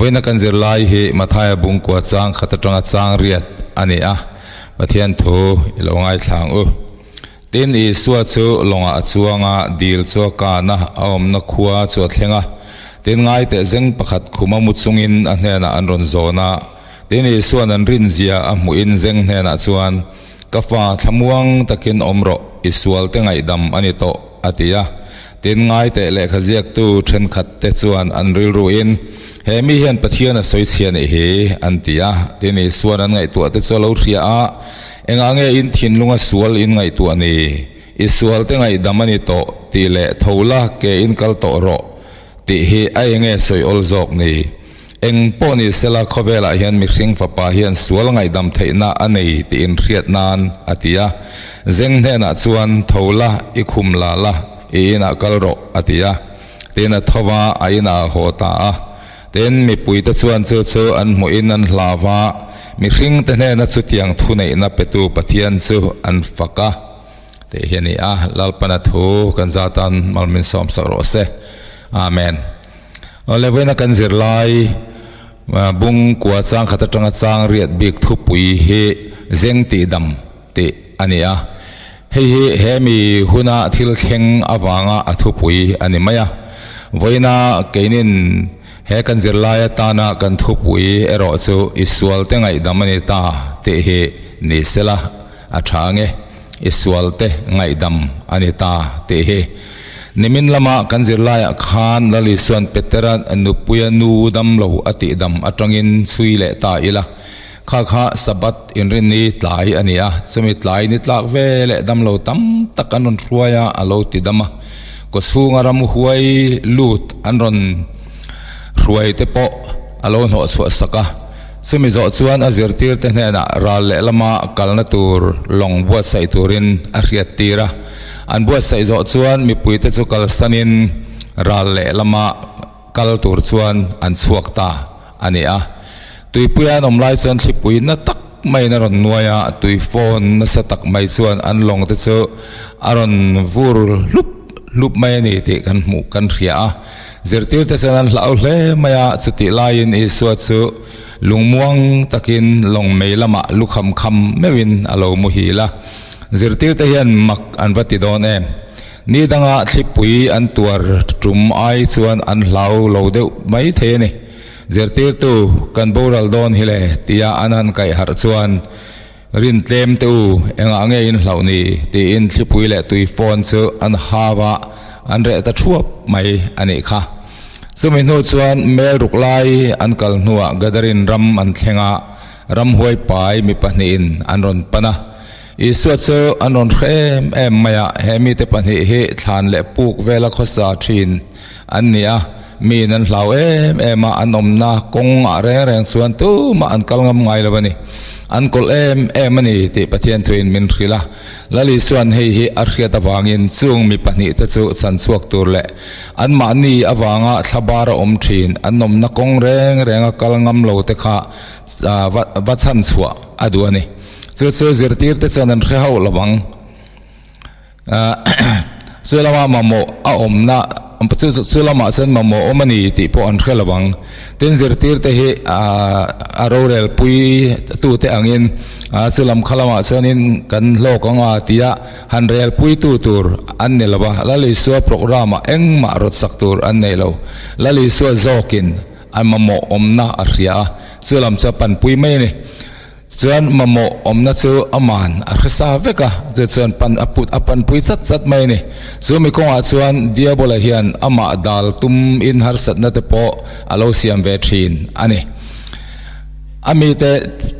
Vawiina kan zirlai hi Mathaia bungkua chang khat atanga chang riat a ni a, Pathian thu i lo ngaithla ang u. Tin, Isua chu lawngah a chuang a, dil chu a kan a, a awmna khua chu a thleng a. Tin, ngaiteh zeng pakhat khuma mu chungin a hnenah an rawn zawn a. Tin, Isua'n an rinzia a hmuhin zeng hnenah chuan, Ka fa, thlamuang takin awm rawh, i sualte ngaihdam a ni tawh, a ti a. Tin, ngaiteh lehkha ziaktu thenkhatte chuan an rilruin, He mi hian Pathian a sawi chhia nih hi, an ti a. Tin, Isua'n an ngaihtuahte chu a lo hria a, Engah nge in thinlunga sual in ngaihtuah ni? I sualte ngaihdam a ni tawh, tih leh tho la, ke in kal tawh rawh, tih hi a enge sawi awl zawk ni? Eng pawh ni sela khawvelah hian mihring fapa hian sual ngaihdam theihna a nei tih inhriat nan a ti a. Zeng hnenah chuan, Tho la, i khum la la, i inah kal rawh, a ti a. Tin a tho va, a inah a haw ta a. Tin, mipuite chuan chu chu an hmuhin an hlau va, mihringte hnena chutiang thuneihna petu Pathian chu an fak a. Tih hi a ni a, Lalpana thu kan zatan malmin sawmsak rawh se. Amen. Awle vawiina kan zirlai bung kua chang khat atanga chang riat bik thupui hi zeng tih dam tih a ni a. Hei hi he mi huna thil thleng avanga a thupui a ni mai a. Vawiina keinin he kan zirlai atana kan thupui erawh chu i sualte ngaihdam a ni ta tih hi ni sela a tha ange. I sualte ngaihdam a ni ta tih hi. Nimin lama kan zirlaiah khan Lal Isua'n Petera nupuia nu dam lo a tihdam atangin chhui leh ta ila. Kha kha Sabbath inrinni tlai a ni a, chumi tlai ni tlak ve leh dam lo tam tak an rawn hruai a, a lo ti dam a. Kawchhunga ram huai lut an rawn hruai te pawh a lo hnawh chhuah sak a. Chumi zawh chuan a zirtirte hnenah ral lehlama kalna tur lawng buatsaih turin a hriattir a. An buatsaih zawh chuan mipuite chu kalsanin ral lehlama kal tur chuan an chhuak ta a ni a. Tuipuia an awm lai chuan thlipui na tak maiin a rawn nuai a, tui phone nasa tak mai chuan an lawng te chu a rawn vur hlup hlup mai a ni tih kan hmuh kan hria a. Zirtirte chuan an hlau hle mai a, chutih laiin Isua chu lungmuang takin lawng mei lamah lu kham kham meuhin a lo muhil a. Zirtirte hian mak an va ti dawn em? Ni danga thlipui an tuar tum ai chuan an hlau lo deuh mai thei a ni. Zirtirtu, kan boral dawn hi le, tia an han kaih harh chuan, Rin tlem te u, engah nge in hlauh ni? tiin thlipui leh tui phone chu an hau a, an reh ta thuap mai a nih kha. Chumi hnu chuan mel ruk lai an kal hnuah Gadarin ram an thleng a, ramhuai pai mi pahnihin an rawn pan a. Isua chu an rawn hre em em mai a, he mite pahnih hi thlan leh puk vela khawsa thin an ni a, miin an hlau em em a, an awmna kawng ah reng reng chuan tumah an kal ngam ngai lo a ni. An kawlh em em a ni tih Pathian thuin min hrilh a. Lal Isua'n hei hi a hriat avangin chung mi pahnih te chu chhan chhuak tur leh anmahni avanga thlabar a awm thin, an awmna kawng reng renga kal ngam lo te kha va chhan chhuah a duh a ni. Chu chu zirtir te chuan an hre hauh lo ang. Chu lama mamawh a awmna chu lamah chuan mamawh awm a ni tih pawh an hre lo ang. Tin zirtir te hi a rorel pui tu te angin chu lam kha lamah chuanin kan hlawk ang a tia han rel pui tu tur an ni lo a. Lal Isua programme ah engmah rawt sak tur an nei lo. Lal Isua zawkin a mamawh awmna a hria a, chu lam chu a panpui mai a ni. Chuan mamawh awmna chu aman a hresa vek a, chu chuan pan a put a panpui chat chat mai a ni. Chu mi kawngah chuan Diabola hian amah dal tum in harsatna te pawh a lo siam ve thin a ni. A mite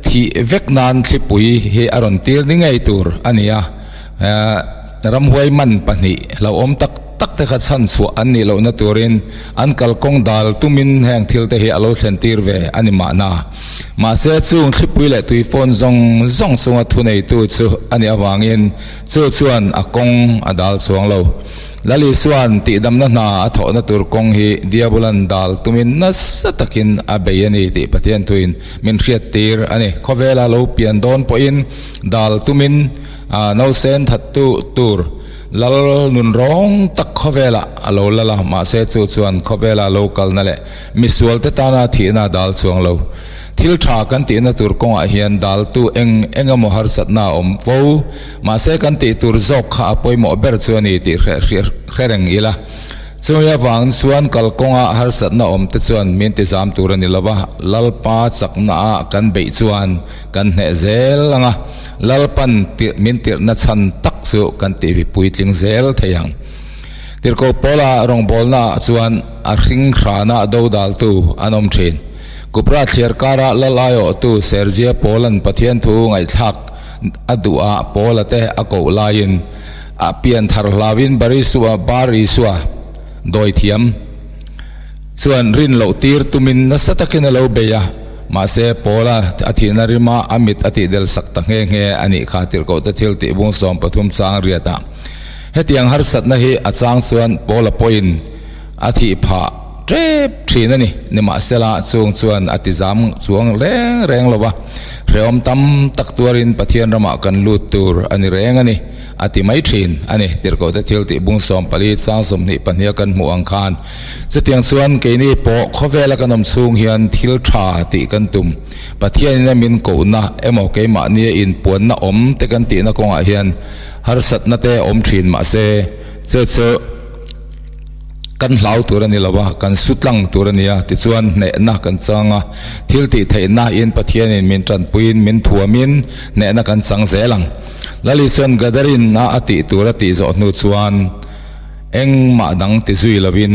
thih vek nan thlipui hi a rawn tir ni ngei tur a ni a, ramhuai man pahnih hlauhawm tak tak te kha chhan chhuah an nih lohna turin an kalkawng dal tumin heng thil te hi a lo thlen tir ve a ni mahna. Mahse chung thlipui leh tui phone zawng zawng chunga thuneitu chu a nih avangin chu chuan a kawng a dal chuang lo. Lal Isua'n tihdamna hna a thawhna tur kawng hi Diabolan dal tumin nasa takin a bei a ni tih Pathian thuin min hriattir a ni. Khawvela lo pian dawn pawhin dal tumin nausen thattu tur. Lal nun rawng tak khawvelah a lo lal a, mahse chu chuan khawvela lo kalna leh misualte tana thihna a dal chuang lo. Thil tha kan tihna tur kawngah hian daltu eng eng emaw harsatna a awm fo. Mahse kan tih tur zawk kha a pawimawh ber chu a ni tih hre reng ila. Chumi avang chuan kalkawnga harsatna awm te chuan min tizam tur a ni lo va, Lalpa chakna ah kan beih chuan kan hneh zel ang a, Lalpan tirh min tirhna chhan tak chu kan tih puitling zel thei ang. Tirhkoh Paula rawngbawlna ah chuan a hring hrana dodaltu an awm thin. Kupra thliar kara Lal aiawhtu Sergia Paula'n Pathian thu ngaihthlak a duh a Paula te a koh laiin a pian thar hlauin Barisua Bar Isua dawithiam chuan rin loh tir tumin nasa takin a lo bei a, mahse Paula a thihna rima a mit a tihdel sak ta nghe nghe a nih kha tirhkohte thil tih bung 13 chang riatah hetiang harsatna hi a chang chuan Paula pawhin a thih phah tep thin a ni. Nimahsela chung chuan a ti zam chuang reng reng lo va, hrehawm tam tak tuarin Pathian ramah kan lut tur a ni reng a ni. A ti mai thin a ni. Tirhkohte thil tih bung 14 chang 22 a kan hmuh ang khan chutiang chuan keini pawh khawvela kan awm chhung hian thil tha tih kan tum. Pathianin a min kohna emaw keimahnia inpuanna awm te kan tihna kawngah hian harsatna te awm thin mahse che chu kan hlau tur a ni lo a, kan su tlang tur a ni a, tichuan hnehna kan chang a, thil tih theihna in Pathianin min tanpuiin min thuamin hnehna kan chang zel ang. Lali chuan Gadarin a a tih tur a tih zawh hnu chuan engmah dang ti zui lovin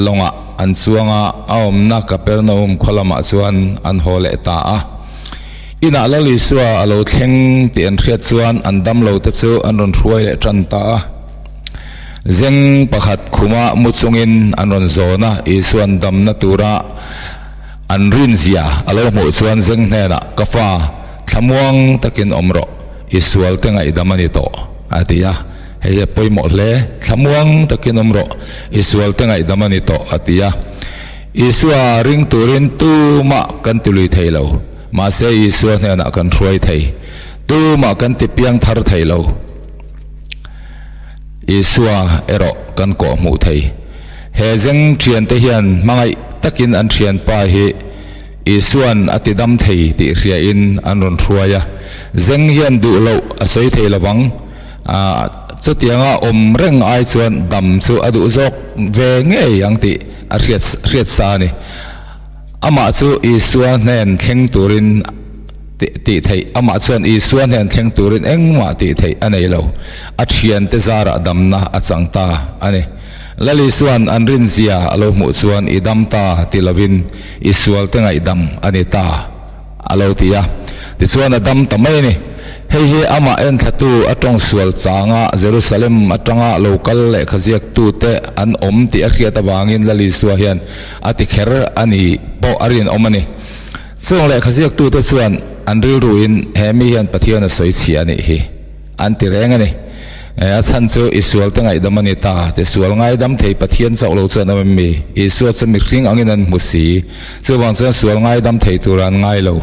lawngah an chuang a, a awmna Kapernaum khaw lamah chuan an haw leh ta a. Inah Lal Isua a lo thleng tih an hriat chuan an damlo te chu an rawn hruai leh tan ta a. Zeng pakhat khuma mu chungin an rawn zawn a, Isua'n damna tura an rinzia a lo hmuh chuan zeng hnenah, Ka fa, thlamuang takin awm rawh, i sualte ngaihdam a ni tawh, a ti a. Hei hi a pawimawh hle, Thlamuang takin awm rawh, i sualte ngaihdam a ni tawh, a ti a. Isua ring turin tumah kan ti lui thei lo, mahse Isua hnenah kan hruai thei. Tumah kan ti piang thar thei lo. Isua erawh kan kawh hmuh thei. He zeng thiante hian hmangaih takin an thianpa hi Isua'n a tidam thei tih hriain an rawn hruai a. Zeng hian duh loh a sawi thei lovang. Chutianga awm reng ai chuan dam chu a duh zawk ve ngei ang tih a hriat hriat sa a ni. Amah chu Isua hnen thleng turin tih theih, amah chuan Isua hnen thleng turin engmah tih theih a nei lo. A thiante zarah damna a chang ta a ni. Lal Isua'n an rinzia a lo hmuh chuan i dam ta ti lovin i sualte ngaihdam a ni ta a lo ti a. Tichuan a dam ta mai a ni. Hei hi amah enthlatu a tawng sual changa Jerusalem atanga lo kal lehkha ziaktute an awm tih a hriat avangin Lal Isua hian a ti kher a ni pawh a rinawm a ni. Chung lehkha ziaktute chuan an rilruin he mi hian Pathian a sawi chhia a nih hi an ti reng a ni. A chhan chu i sualte ngaihdam a ni ta ti sual ngaidam thei Pathian chauh lo chuan awm em mi? Isua chu mihring angin an hmu si. Chuvang chuan sual ngaidam thei tura an ngai lo.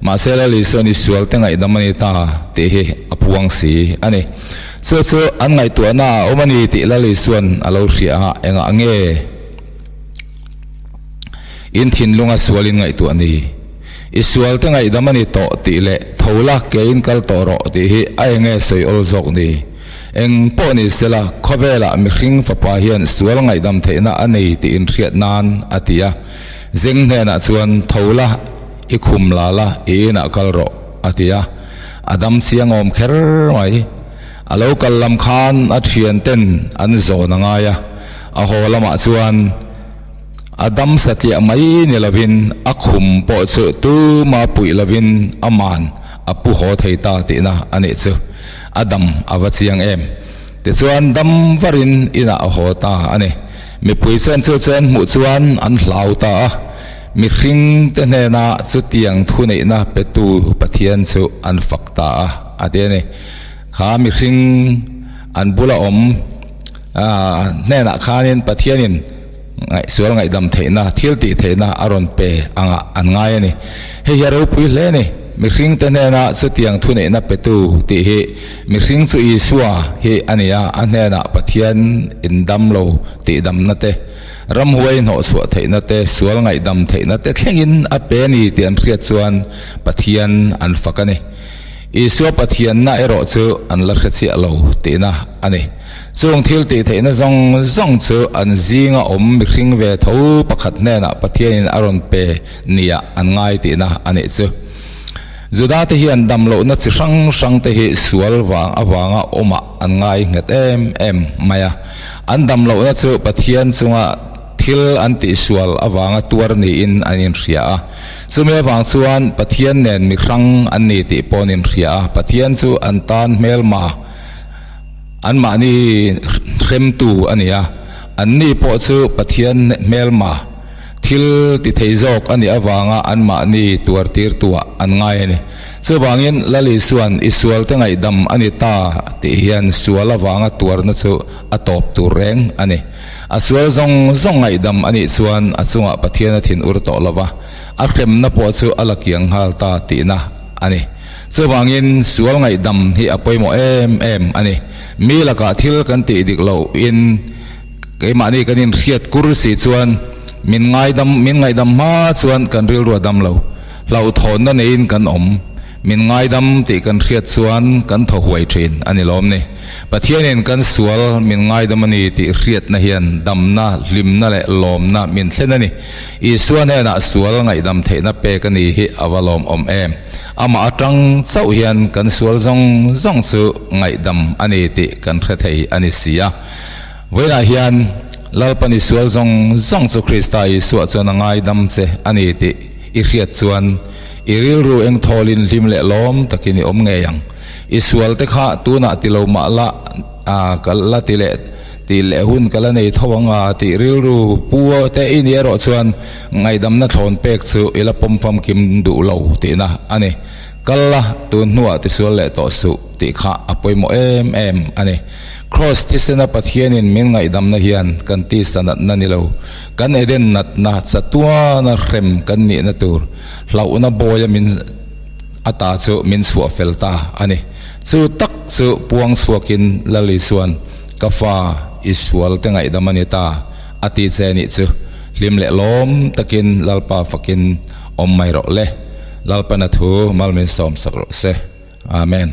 Mahse Lal Isua'n i sualte ngaihdam a ni ta tih hi a puang si a ni. Chu chu an ngaihtuahna a awm a ni tih Lal Isua'n a lo hria a, engah nge? In thinlunga sualin ngaihtuah ni. I sualte ngaihdam a ni tawh tih leh tho la keiin kal tawh rawh tih hi a enge sawi awl zawk ni. Eng pawh ni sela, khawvelah mihring fapa hian sual ngaihdam theihna a nei tih inhriat nan a ti a. Zeng hnenah chuan tho la, i khum la la, i inah kal rawh a ti a. A dam chiang awm kher mai. A lo kal lam khan a thianten an zawn a ngai a, a haw lamah chuan, A dam satliah mai ni lovin a khum pawh chu tuma puih lovin a man a pu haw thei ta tihna a nih chu. A dam a va chiang em. Tichuan dam varin inah a haw ta a ni. Mipui chuan chu chuan hmuh chuan an hlau ta a. Mihring te hnena chutiang thuneihna petu Pathian chu an fak ta a, a ti a ni. Kha mihring an bula awm hnenah khanin Pathianin Ngaihsual ngaihdam theihna, thil tih theihna a rawn pe angah an ngai a ni. Hei hi a ropui hle a ni. mihringte hnena chutiang thuneihna petu tih hi mihring chu Isua hi a ni a, a hnenah Pathian indam lo tihdamna te, ramhuai hnawhchhuah theihna te, sual ngaihdam theihna te thlengin a pe a ni tih an hriat chuan Pathian an fak a ni. Isua Pathianna erawh chu an la hre chiah lo tihna a ni. Chung thil tih theihna zawng zawng chu an zinga awm mihring ve tho pakhat hnenah Pathianin a rawn pe nia an ngai tihna a nih chu. Judate hian damlohna chi hrang hrangte hi sual vang avanga awmah an ngai nghet em em mai a. An damlohna chu Pathian chunga thil an tihsual avanga tuar niin an inhria a. Chumi avang chuan Pathian nen mi hrang an ni tih pawh an inhria a, Pathian chu an tan hmelma anmahni hremtu a ni a, anni pawh chu Pathian hmelma thil ti thei zawk a nih avanga anmahni tuartirtuah an ngai a ni. Chuvangin Lal Isua'n i sualte ngaihdam a ni ta tih hian sual avanga tuarna chu a tawp tur reng a ni. A sual zawng zawng ngaihdam a nih chuan a chungah Pathian a thin ur tawh lo va, a hremna pawh chu a la kiang nghal ta tihna a ni. Chuvangin sual ngaihdam hi a pawimawh em em a ni. Mi lakah thil kan tih dik lohin keimahni kan inhriat kur si chuan min ngaidam min ngaihdam hma chuan kan rilru a dam lo. Hlauhthawnna neiin kan awm. Min ngaidam tih kan hriat chuan kan thaw huai thin a ni lawm ni. Pathianin kan sual min ngaidam a ni tih hriatna hian damna, hlimna leh lawmna min thlen a ni. Isua hnenah sual ngaihdam theihna pek a ni hi a va lawmawm em. Amah atang chauh hian kan sual zawng zawng chu ngaihdam a ni tih kan hre thei a ni si a. Vawiinah hian Lalpan i sual zawng zawng chu Krista Isua chuan a ngaidam che a ni tih i hriat chuan i rilru eng thawlin hlim leh lawm takin i awm ngei ang. I sual te kha tunah ti lo mah la a ka la ti leh tih leh hun ka la nei tho ang a tih rilru pu te i nih erawh chuan ngaihdamna thlawn pek chu i la pawm famkim duh lo tihna a ni. Kal la tun hnuah tisual leh tawh suh tih kha a pawimawh em em a ni. Kraws thisena Pathianin min ngaihdamna hian kan tisa natna ni lo, kan Eden natna chatuana hrem kan nihna tur hlauhna bawia min ata chu min chhuah fel ta a ni. Chu tak chu puang chhuakin Lal Isua'n ka fa i sual te ngaihdam a ni ta a ti che nih chu hlim leh lawm takin Lalpa fakin awm mai rawh le. Lalpana thu mal min sawmsak rawh se. Amen.